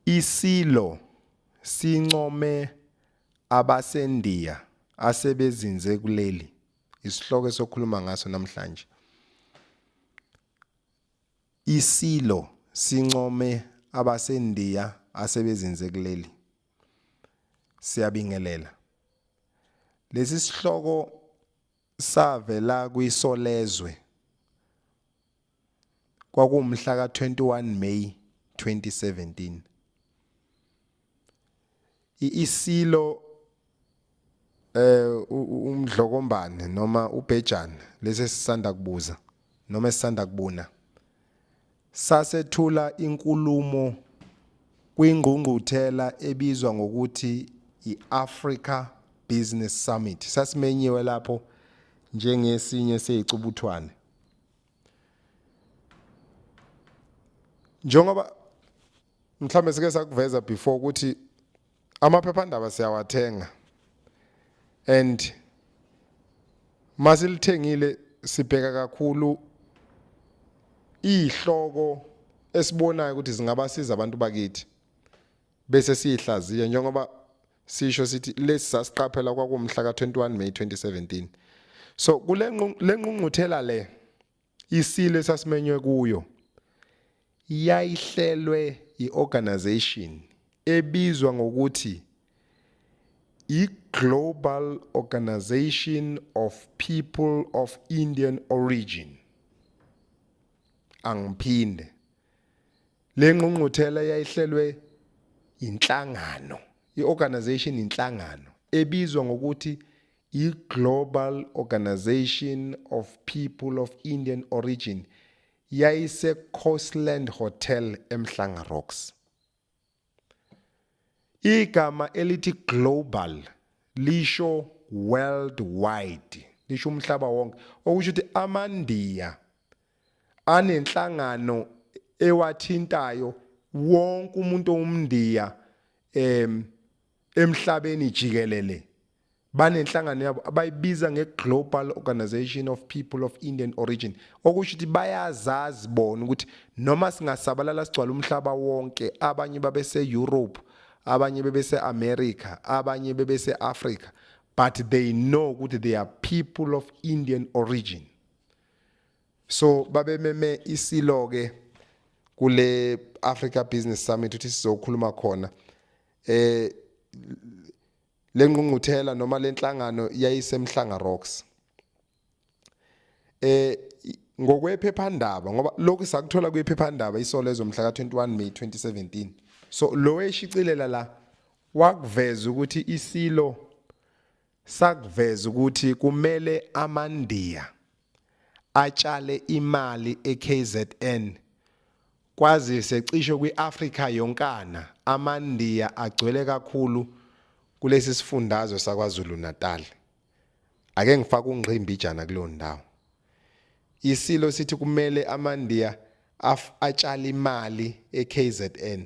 Isilo sincome abaseNdiya asebezinze kuleli. Isihloko esokhuluma ngaso namhlanje. Isilo sincome abaseNdiya asebezinze kuleli. Siyabingelela. Lesi sihloko savela kwiSolezwe Kwakuwumhla ka-21 May 2017. Isilo umdlokombane noma ubhejane lesi esisanda kubuza noma esisanda kubuna sasethula inkulumo kwingqungquthela ebizwa ngokuthi i-Africa Business Summit. Sasimenyiwe lapho njengesinye seyicubuthwane. Njengoba mhlambe sike sakuveza before ukuthi amaphephandaba siyawathenga and masilithengile sibheka kakhulu izihloko esibonayo ukuthi zingabasiza abantu bakithi bese siyihlaziya njengoba sisho sithi lesi sasiqaphela kwakumhla ka-21 May 2017. So kule ngqungquthela le isilo esasimenywe kuyo yayihlelwe i-organization ebizwa ngokuthi i-Global Organization of People of Indian Origin. Angiphinde. Le ngqungquthela yayihlelwe inhlangano, i-organization inhlangano ebizwa ngokuthi i-Global Organization of People of Indian Origin yayise-Coastland Hotel eMhlanga Rocks. Igama elithi global lisho worldwide, lisho umhlaba wonke, okusho ukuthi amaNdiya anenhlangano ewathintayo wonke umuntu owumNdiya emhlabeni jikelele. Banenhlangano yabo abayibiza nge-Global Organization of People of Indian Origin, okusho ukuthi bayazazi bona ukuthi noma singasabalala sigcwala umhlaba wonke, abanye babese-Europe, abanye bebese-America, abanye bebese-Africa, but they know ukuthi they are people of Indian origin. So babememe isilo ke kule Africa Business Summit ukuthi sizokhuluma khona. Lengqungquthela noma lenhlangano yayiseMhlanga Rocks. Ngokwephephandaba ngoba lokhu sakuthola kwiphephandaba iSolezwe mhla ka-21 May 2017. So lo eshicilela la wakuveza ukuthi isilo sakuveza ukuthi kumele amaNdiya atshale imali eKZN kwazise cishe kwi-Afrika yonkana amaNdiya agcwele kakhulu kulesi sifundazwe saKwaZulu-Natal. Ake ngifake ungqimbijana kuleyo ndawo. Isilo sithi kumele amaNdiya atshale imali eKZN.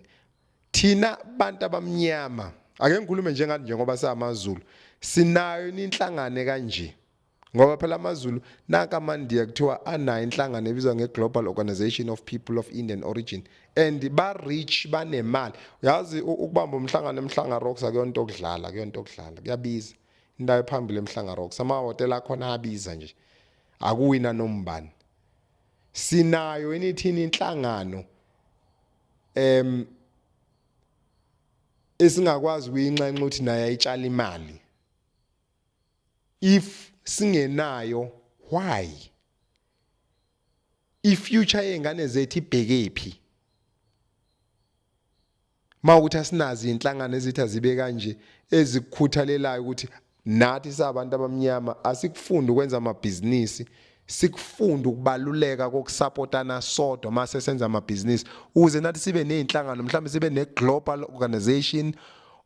Thina bantu abamnyama, ake ngikhulume njengathi njengoba samaZulu, sinayo inhlangano kanje. Ngoba phela amaZulu nanka amaNdiya kuthiwa anayo inhlangano ebizwa nge-Global Organization of People of Indian Origin and ba-rich banemali. Uyazi ukubamba umhlangano eMhlanga Rocks akuyonto okudlala, akuyonto okudlala, kuyabiza. Indawo ephambili eMhlanga Rocks, amahhotela akhona abiza nje. Akuwina nombani. Sinayo inithini inhlangano esingakwazi ukuyinxenxa ukuthi naye ayitshala imali. If singenayo why? I-future yengane zethu ibhekephi? Mawukuthi asinazi inhlangano ezithi azibe kanje ezikukhuthalelayo ukuthi nathi sabantu abamnyama asikufunde ukwenza amabhizinisi, sikufunde ukubaluleka kokusapotana sodwa mase senza amabhizinisi ukuze nathi sibe nezinhlangano mhlawumbe sibe ne-Global Organization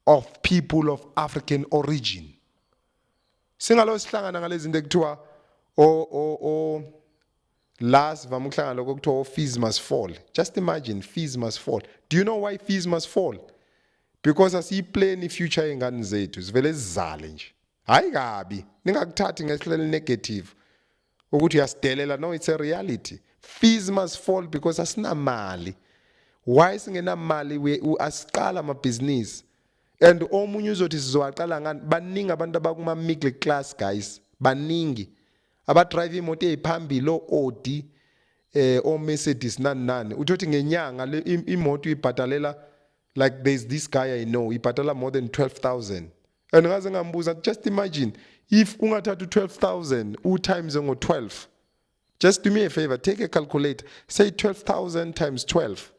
of People of African Origin. Singalo sihlangana ngalezi zinto ekuthiwa o o o la sivame ukuhlangana lokho kuthiwa fees must fall. Just imagine, fees must fall. Do you know why fees must fall? Because asiyiplani i-future yengane zethu, sivele sizale nje. Hayi kabi, ningakuthathi ngehlelo negative ukuthi uyasidelela. No, it's a reality. Fees must fall because asinamali. Why singenamali? Asiqala amabhizinisi, and omunye uzothi sizowaqala ngani? Baningi abantu abakuma middle class, guys, baningi abadrive imoto eziphambili, o-Audi, o Mercedes, nani nani. Uthothi ngenyanga le imoto uyibhadalela, like there's this guy I know, ibhadala more than 12,000, and ngaze ngambuza, just imagine if ungathatha u12000 u times ngo 12. Just do me a favor, take a calculator, say 12,000 times 12,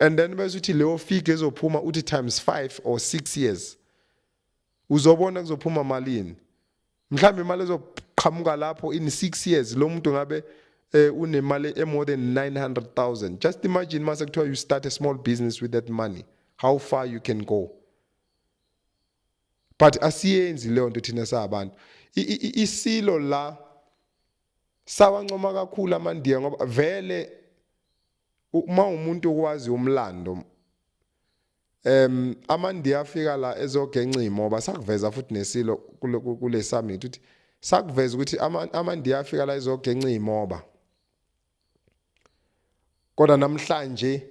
and then bese uthi leyo figure ezophuma, uthi times 5 or 6 years, uzobona kuzophuma malini. Mhlawumbe imali ezoqhamuka lapho in 6 years, lo muntu ngabe unemali e more than 900,000. Just imagine mase kuthiwa you start a small business with that money, how far you can go. But asiyenzi leyo nto thina sabantu. Isilo la sawancoma kakhulu amandiya, ngoba vele uma umuntu ukwazi umlando, amandiya afika la ezogenca imoba. Sakuveza futhi nesilo kule summit ukuthi sakuveza ukuthi amandiya afika la ezogenca imoba, kodwa namhlanje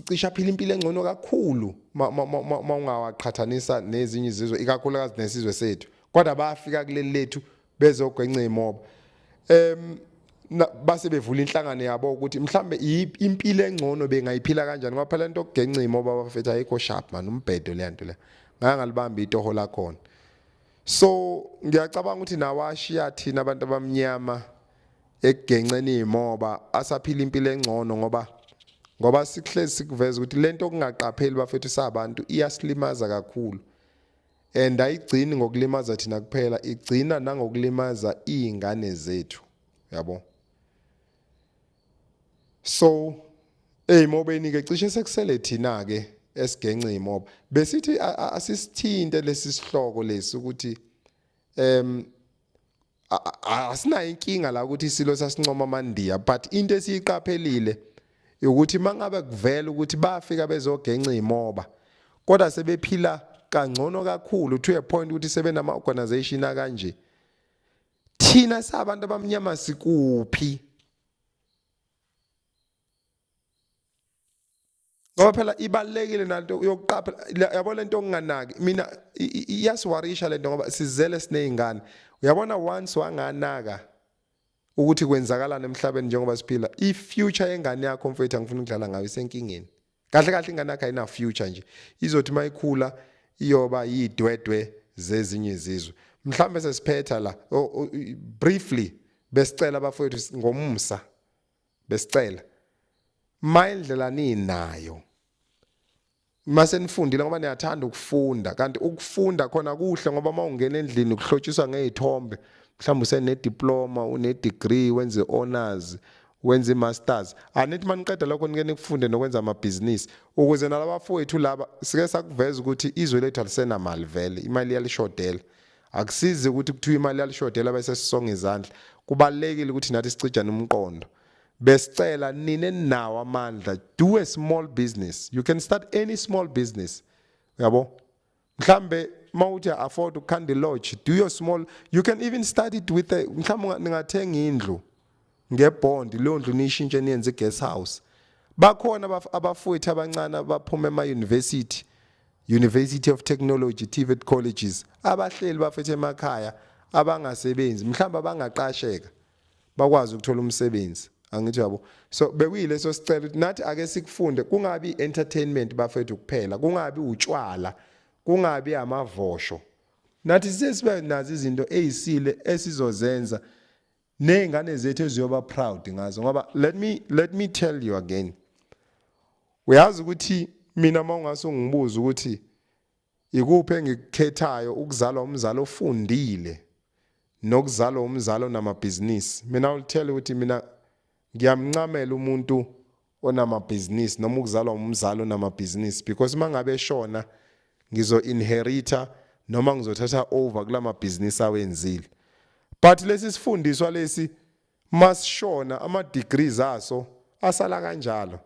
cishe aphila impilo engcono kakhulu ma ungawaqhathanisa nezinye izizwe, ikakhulukazi nesizwe sethu, kodwa bayafika kuleli lethu bezogwenca imoba, base bevula inhlangano yabo ukuthi mhlambe impilo engcono bengayiphila kanjani, ngoba phela into okugenca imoba, bafethu, ayikho sharp man, umbhedo le nto le, ngake ngalibamba itoho lakhona. So ngiyacabanga ukuthi nawashiya thina abantu abamnyama ekugenceni imoba asaphila impilo engcono, ngoba sikuhlezi sikuveza ukuthi lento okungaqapheli, bafethu, sabantu iyasilimaza kakhulu, and ayigcini ngokulimaza thina kuphela, igcina nangokulimaza izingane zethu, yabo. So eyimobeni ke cishe sekusele thina ke esigence imoba. Besithi asisithinte lesi sihloko lesi ukuthi asinayo inkinga la ukuthi isilo sasincoma amandiya, but into esiyiqaphelile ukuthi mangabe kuvela ukuthi bafika bezogenca imoba, kodwa sebephila kangcono kakhulu to a point ukuthi sebenama organization akanje, thina sabantu abamnyama sikuphi? Ngoba phela ibalekile nanto yokuqaphela, yabo, lento okunganaki. Mina iyasiwarisha lento ngoba sizele sinezingane, uyabona. Once wanganaka ukuthi kwenzakalani emhlabeni njengoba siphila, i-future yengane yakho, mfethu, angifuni ukudlala ngayo, isenkingeni. Kahle kahle ingane yakho ayina future nje, izothi mayikhula iyoba yidwedwe zezinye izizwe. Mhlambe sesiphetha la, briefly, besicela abafowethu ngomusa, besicela mayindlela ninayo mase nifundile, ngoba niyathanda ukufunda, kanti ukufunda khona kuhle, ngoba uma ungena endlini kuhlotshiswa ngezithombe, mhlawumbe usene diploma, une degree, wenze honors, wenze masters. Anithi maniqeda lokho nike nikufunde nokwenza amabhizinisi, ukuze nalabafowethu laba sike sakuveza ukuthi izwe lethu alisenamali vele, imali iyalishodela. Akusizi ukuthi kuthiwa imali yalishodela bese sisonga izandla. Kubalekile ukuthi nathi sicijane umqondo. Besicela nina nawo amandla, do a small business. You can start any small business, uyabo. Mhlambe mawuthi afford ukukhanda lodge, do your small, you can even start it with a, mhlambe ningathenga indlu ngebond, leyo ndlu niyishintshe niyenze guest house. Bakhona abafowethu abancane abaphuma ema university, University of Technology, TVET colleges, abahleli bafethu emakhaya abangasebenzi, mhlawumbe abangaqasheka bakwazi ukuthola umsebenzi, angithi yabo. So bekuyileso sicelo ukuthi nathi ake sikufunde, kungabi entertainment bafethu kuphela, kungabi utshwala, kungabi amavosho. Nathi sesibe nazo izinto ezisile esizozenza nezingane zethu eziyoba proud ngazo, ngoba let me tell you again, uyazi ukuthi mina mawungase ungibuza ukuthi ikuphi engikukhethayo, ukuzalwa umzali ofundile nokuzalwa umzali onamabhizinisi, mina will tell you ukuthi mina ngiyamncamela umuntu onamabhizinisi noma ukuzalwa umzali onamabhizinisi, because mangabe eshona ngizo inherita noma ngizothatha over kulamabhizinisi awenzile. But lesi sifundiswa lesi masishona, ama degrees aso asala kanjalo,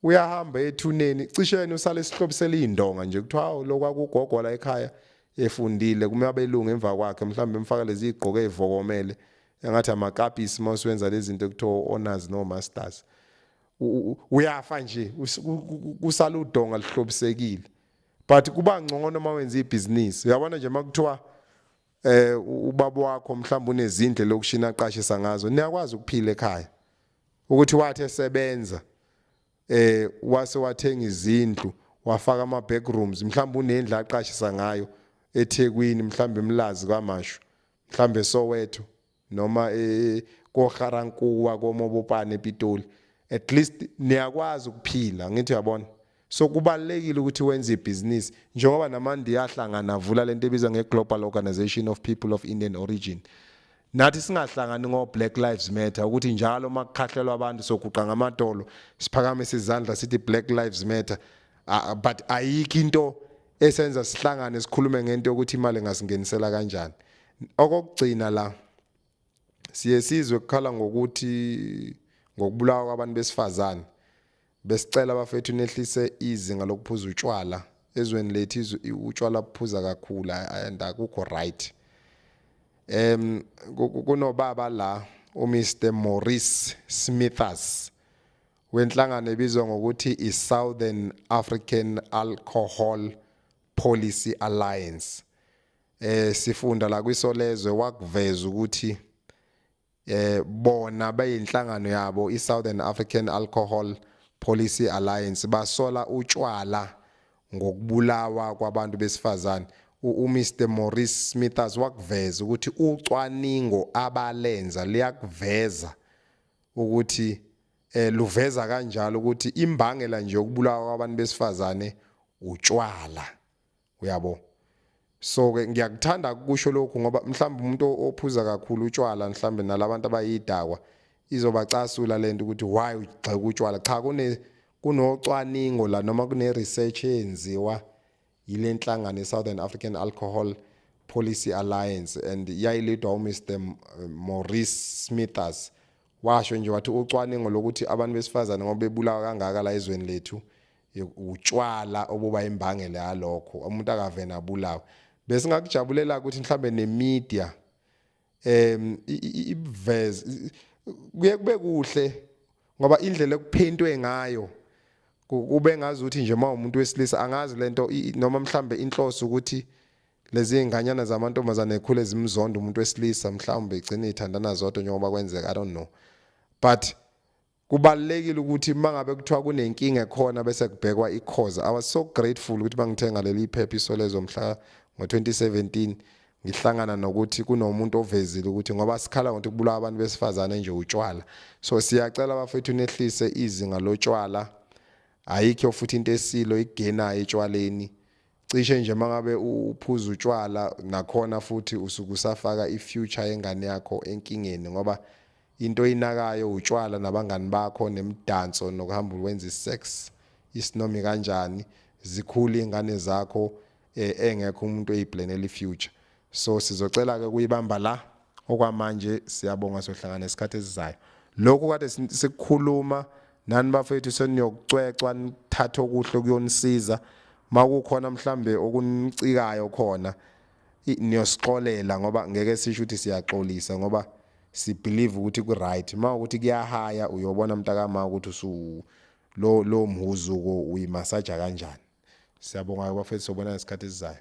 uyahamba ethuneni, cishe yena usale esihlobisela indonga nje, kuthiwa hawu, lokwakugogo la ekhaya efundile, kume abelungu emva kwakhe, mhlawumbe emfaka lezi igqoke ezivokomele. Engathi amakapisi mawusuwenza lezi zinto ekuthiwa honors no masters. Uyafa nje, kusala udonga lihlobisekile. But kuba ngcono uma wenza ibhizinisi. Uyabona nje makuthiwa ubaba wakho mhlawumbe unezindlu lokushina aqashisa ngazo, niyakwazi ukuphila ekhaya. Ukuthi wathi esebenza wase wathenga izindlu, wafaka ama backrooms, mhlawumbe unendlu aqashisa ngayo eThekwini, mhlawumbe eMlazi, KwaMashu, mhlawumbe eSoweto, noma koGarankuwa, koMobopane ePitoli, at least niyakwazi ukuphila, ngithi uyabona. So kubalekile ukuthi wenze ibhizinisi, njengoba namandiya ahlangana avula lento ebizwa nge-Global Organization of People of Indian Origin. Nathi singahlangani ngo-Black Lives Matter, ukuthi njalo uma kukhahlelwa abantu soguqa ngamadolo, siphakamise izandla, sithi "Black Lives Matter", but ayikho into esenza sihlangane sikhulume ngento yokuthi imali engasingenisela kanjani. Okokugcina la, siye sizwe kukhala ngokuthi ngokubulawa kwabantu besifazane. Besicela abafethu nehlise izinga lokuphuza utshwala ezweni lethu. Utshwala buphuza kakhulu and akukho right. Kunobaba la, uMr Maurice Smithers, wenhlangano ebizwa ngokuthi iSouthern African Alcohol Policy Alliance. Sifunda la kwiSolezwe, wakuveza ukuthi bona bayinhlangano yabo iSouthern African Alcohol Policy Alliance basola utshwala ngokubulawa kwabantu besifazane. UMr Maurice Smithers wakuveza ukuthi ucwaningo abalenza liyakuveza ukuthi luveza kanjalo ukuthi imbangela nje yokubulawa kwabantu besifazane utshwala, uyabo. So ke ngiyakuthanda ukusho lokhu ngoba mhlawumbe umuntu ophuza kakhulu utshwala, mhlawumbe nalabantu abayidakwa, izobacasula lento ukuthi why ugxeka utshwala. Cha, kunocwaningo la noma kune research eyenziwa yile nhlangano Southern African Alcohol Policy Alliance and yayilidwa uMr Maurice Smithers. Washo nje wathi ucwaningo lokuthi abantu besifazane ngoba bebulawa kangaka la ezweni lethu, utshwala obuba imbangela yalokho. Umuntu akavena abulawa. Besingakujabulela ukuthi mhlambe nemedia iveze, kuye kube kuhle, ngoba indlela ekuphintwe ngayo kube ngazi ukuthi nje uma umuntu wesilisa angazi lento, noma mhlambe inhloso ukuthi lezi nganyana zamantombazane ekhule zimzonda umuntu wesilisa, mhlawumbe igcine ithandana zodwa njengoba kwenzeka, I don't know. But kubalekile ukuthi mangabe kuthiwa kunenkinga ekhona bese kubhekwa i-cause. I was so grateful ukuthi bangithenga leli phepha iSolezwe mhla ngo2017, ngihlangana nokuthi kunomuntu ovezile ukuthi ngoba sikhala ngokuthi kubulawa abantu besifazane nje utshwala. So siyacela abafethu nehlise izinga lotshwala. Ayikho futhi into esilo igenayo etshwaleni. Cishe nje mangabe uphuza utshwala nakhona futhi usuke usafaka ifuture yengane yakho enkingeni, ngoba into oyinakayo utshwala nabangani bakho nemidanso nokuhamba wenza isex isinomi kanjani, zikhula ingane zakho engekho umuntu oyiplanela ifuture. So sizocela ke kuyibamba la okwamanje. Siyabonga, sohlangana esikhathi esizayo. Lokhu kade sikukhuluma nani bafethu, seniyokucwecwa nithathe okuhle kuyonisiza. Makukhona mhlambe okunicikayo khona, niyosixolela, ngoba ngeke sisho ukuthi siyaxolisa, ngoba si believe ukuthi ku right. Mawukuthi kuyahaya, uyobona mntakama ukuthi usu lo mhuzuko uyimasaja kanjani. Siyabonga bafethu, sobona isikhathi esizayo.